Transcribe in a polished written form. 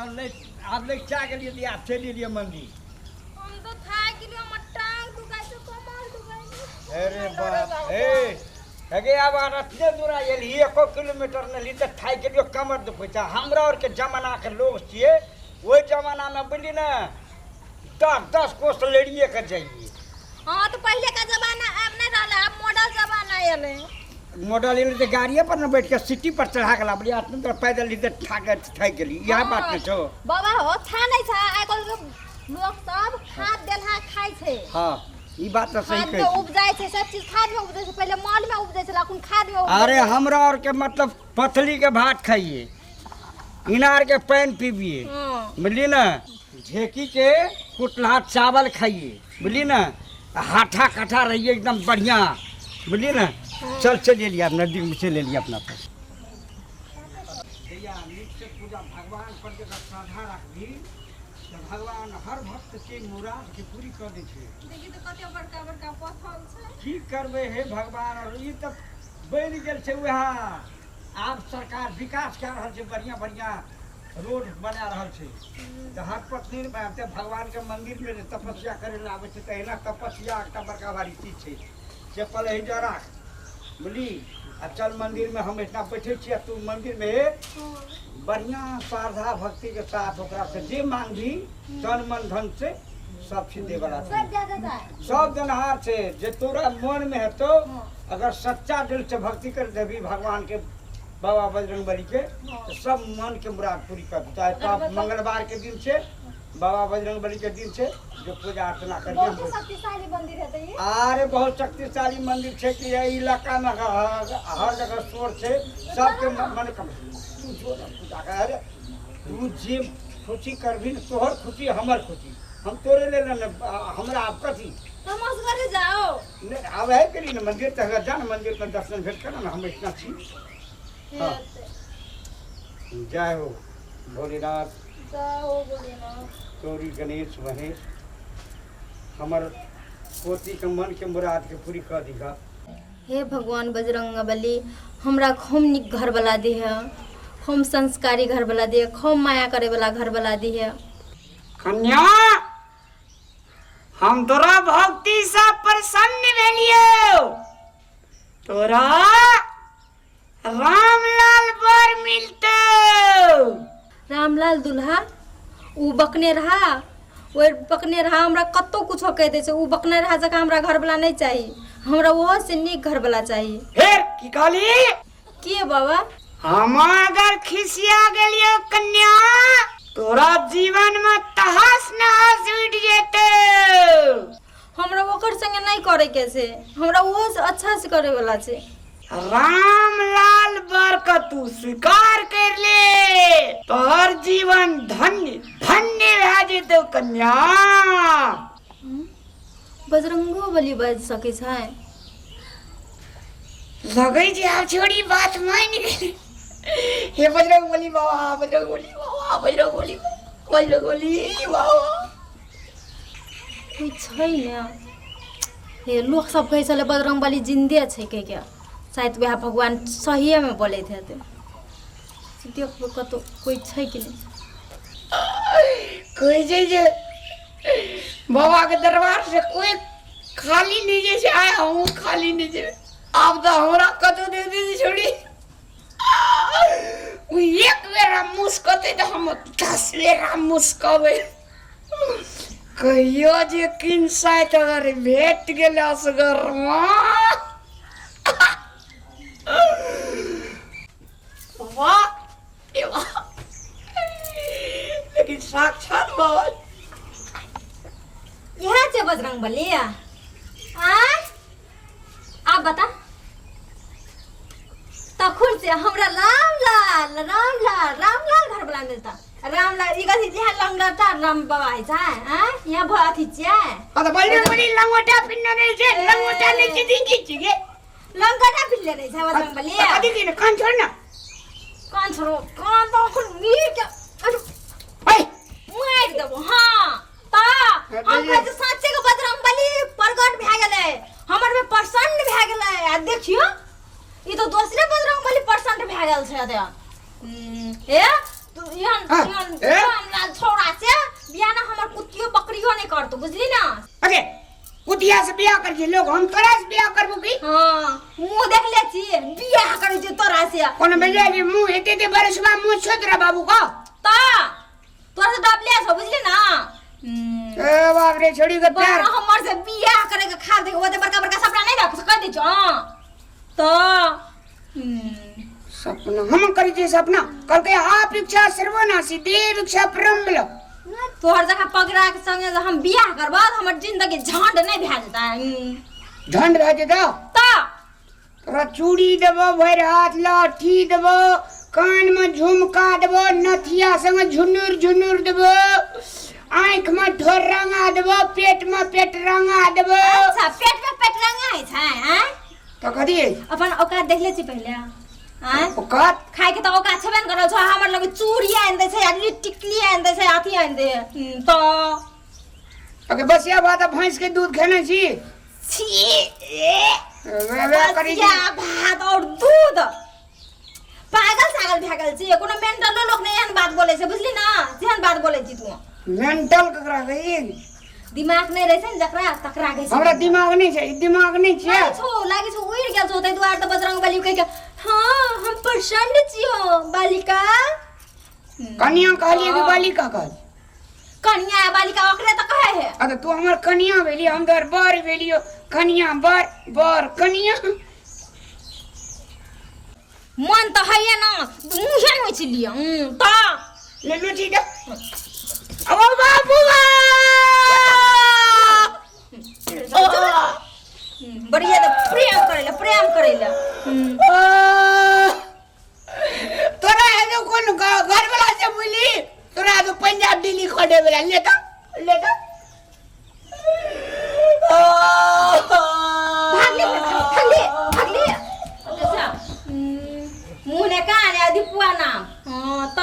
चल ले, आब ले चा गेलियै तऽ आब चलि एलियै मंदिर। हम तो थाकि गेलियै, हमर टांग दुखाइ छै, कमर दुखाइ छै। अरे बाप हे, हेगे आब अतने दूर एलही, एको किलोमीटर नहि ली तऽ थाकि गेलियो, कमर दुखै छै। हमरा आरके जमानाके लोग छियै, ओहि जमानामे बुझली ने 10 10 कोस लड़िए के जाइए। हाँ, तो पहले का जमाना अब नहीं रहला, अब मॉडल जमाना एलै। मॉडल एलै तऽ गाड़िए पर ने बैठ के सिटी पर चढ़ा के लाबली, अतने दूर पैदल ली तऽ थाक थाकि गेली, इएह बात ने छौ। बाबा हो, था नहीं छा, आजकल के लोग सब खाद देलहा खाइ छै। हाँ, ई बात तऽ सही खाद कहै में छी। उपजाइ छै, सब चीज खाद में उपजै छै। पहिले माल में उपजै छलै, अखन खाद में उपजै अरे छै। हमरा और के मतलब पथली के भात खाइए, इनार के पानि पीबिए, बुझली ने, ढेकी के कुटलहा चावल खाइए, बुझली ने, हाठा काठा रहिए एकदम बढ़िया, बुझली ने। चल चल एलिए, अपना नजदीक में चलि एलिए अपना पास। भैया नीक से पूजा भगवान पर जब श्रद्धा रखबी तऽ भगवान हर भक्त के मुराद के पूरी कऽ दै छै। देखी तऽ कते बड़का बड़का पत्थर छै। की करबै हे भगवान, और ई तऽ बनि गेल छै वएह। आब सरकार विकास कए रहल छै, बढ़िआँ बढ़िआँ रोड बना रहल छै, तऽ हर पत्नी तऽ भगवानके मन्दिरमे जे तपस्या करै लए आबै छै, तहिना तपस्या एकटा बड़का भारी चीज छै। चप्पल एहि जगह राख, बुझली, आ चल मन्दिरमे, हम एहिठाम बैठै छी आ तू मन्दिरमे बढ़िआँ श्रद्धा भक्तिके साथ ओकरासँ जे मांगबी तन मन धन से सब चीज देवला छै। सब दे देता है। सब देनहार छै, जे तोरा मन में हेतौ, अगर सच्चा दिल से भक्ति कर देबी भगवान के, बाबा बजरंग बली के, तो सब मन के मुराद पूरी कर देता है। तो आप मंगलवार के दिन से बाबा बजरंग बली के दिन से जो पूजा अर्चना करिए। बहुत शक्तिशाली मंदिर है ये। अरे बहुत शक्तिशाली मंदिर छै कि एहि इलाका में हर हर जगह शोर छै, सबके मन कम। तू जो ना पूजा कर, अरे तू जे खुशी करबी ने, तोहर खुशी हमर खुशी, हम तोरे लेल ने, हमरा आब कथी। हम असगरे जाओ। नहीं, आब है के ने मंदिर तक जा ने, मंदिर में दर्शन भेट कर ना, हम इतना छी। हाँ। जय हो भोलेनाथ। जय हो भोलेनाथ। गौरी गणेश महेश, हमर पोती के मन के मुराद के पूरी कर दिहा। हे भगवान बजरंग बली, हमरा खूब नीक घरवला दिह, खूब संस्कारी घरवला दिह, खूब माया करैवला घरवला दिह। कन्या, हम तोरा भक्ति से प्रसन्न भेलियो, तोरा रामलाल बर मिलतो। रामलाल दुल्हा उ बकने रहा, ओ बकने रहा हमरा कतौ कुछो कहि दै छै। उ बकने रहा जकाँ हमरा घरवला नहि चाही, हमरा ओहो से नीक घरवला चाही। फेर की कहली? के बाबा? हम अगर खिसिया गेलियो कन्या, तोरा जीवन में तहस नहस उठि जेतौ। हमरा ओकर संगे नहि करे के छै, हमरा ओहो से अच्छा से करे वाला छै। रामलाल बर के तू स्वीकार कर ले, तोहर जीवन धन्य धन्य भए जेतौ कन्या। बजरंगो बली बाजि सकै छै? लगै छै आब छोड़ी बात मानि गेलै। हे बजरंग बली बाबा, बजरंग बली बाबा, बजरंग बली, बजरंग बली बाबा। कोइ छै ने हे, लोक सब कहै छलै बजरंग बली जिन्दे छै कहि के, शायद वएह भगवान सहिएमे बोलैत हेतै। देखबै कतहु कोइ छै कि नहि। कहै छै जे बाबा के दरबार से कोई खाली नहीं जे छै, आइ हमहूँ खाली नहीं जेबै। आब तऽ हमरा कतौ दे दे छोड़ी, ओ एक बेर हम मुस्कतै तऽ हम 10 बेर हम मुस्कबै। कहियो जे किनसाइत अगर भेट गेल असगर वाह ए वाह, लेकिन साक्षात बाबा इएह छै बजरंग बली। आय आब बता, तखन से हमरा रामलाल रामलाल रामलाल घरवला मिलता, रामलाल ई कथी जे लंगड़ा राम बाबा है छै? आय यहाँ भ अथी छियै। आ तऽ बजरंग बली लंगोटा पिन्हने रहै छै, लंगोटा नहि छै दिन की छियै? लंगड़ा पिन्हले रहै छै बजरंग बली। कथी छी ने, कान छोड़ ना। कान छोड़ो, कान तो अखन मीर के है मारि देबो। हाँ त हम कहै छी साँचे के बजरंग बली प्रकट भए गेलै, हमर में प्रसन्न भए गेलै। आ देखियो, ई तो दोसरे बजरंग बली प्रसन्न भए गेल छै। ए तू एहन हाँ, एहन ए? रामलाल छौड़ा से बियाह ना हमर कुत्तियो बकरियो नहीं करतो बुझली ना। अरे कुतिया से बियाह कर लोग, हम तोरा से बियाह करबो की? हाँ मुंह देख ले छी बियाह करै छी तोरा से। कोनो बेजा जे मुंह एते ते बरसवा मुंह छो तोरा बाबू का। ता तोरा से डबले छौ बुझली ना। ए बाप रे छोड़ी के प्यार। बड़ा हमर से बियाह करे के खा देख ओते बड़का बड़का सपना नहीं रख कह दै छौ। हां तो सपना हम करी छी सपना कल के आप इच्छा सर्वनाशी देव इच्छा परम बल। तोहर जगह पगड़ा के संगे जे हम बियाह करबा त हमर जिंदगी झंड नहीं भए जेतै। झंड भए जेतौ? त तोरा चूड़ी देबो भरि हाथ, लाठी देबो, कान में झुमका देबो, नथिया संगे झुनुर झुनुर देबो, आँख में ठोर रंगा देबो, पेट में पेट रंगा देबो। अच्छा पेट में पेट रंगा है छै हैं? तो कथी? अपन औकात देख ले छी पहिले। आँय? औकात? खाय के त औकात छेबे ने करल छौ, हमर लग चूड़ी आनि दै छै आ टिकली आनि दै छै अथी आनि दै। त अगे बसिया भात आ भैंस के दूध खेने छी? छी वे वे करी छी। बसिया भात और दूध। पागल सागल भए गेल छी, कोनो मेंटलो लोक नहि एहन बात बोलै छै बुझली ना, जेहन बात बोलै छी तू। मेंटल ककरा कही? दिमाग नहि रहै छै ने जकरा तकरा कहै छै। हमरा दिमाग नहि छै, दिमाग नहि छै। लागै छौ, लागै छौ उड़ि गेल छौ, ताहि दुआरे तऽ बजरंग बली कहि के हाँ हम प्रसन्न छियौ बालिका। कनिया कहलियै कि बालिका कहलियै? कनिया बालिका ओकरे तऽ कहै है। अरे तू हमर कनिया भेली, हम तोहर बर भेलियो। कनिया बर बर कनिया। मन तऽ हैये ना मुँहे नोचि लिअ। तऽ ले नोचि दे। अब बाबू बढ़िया तऽ प्रेम करै लए, प्रेम करै लए। तोरा हेतौ कोन घरवला से बोली? तोरा हेतौ पंजाब दिल्ली खड़े वाला। ले तो ले तो भागले भागले भागले। अच्छा मुँह ने कान आ दीपुआ नाम। हाँ त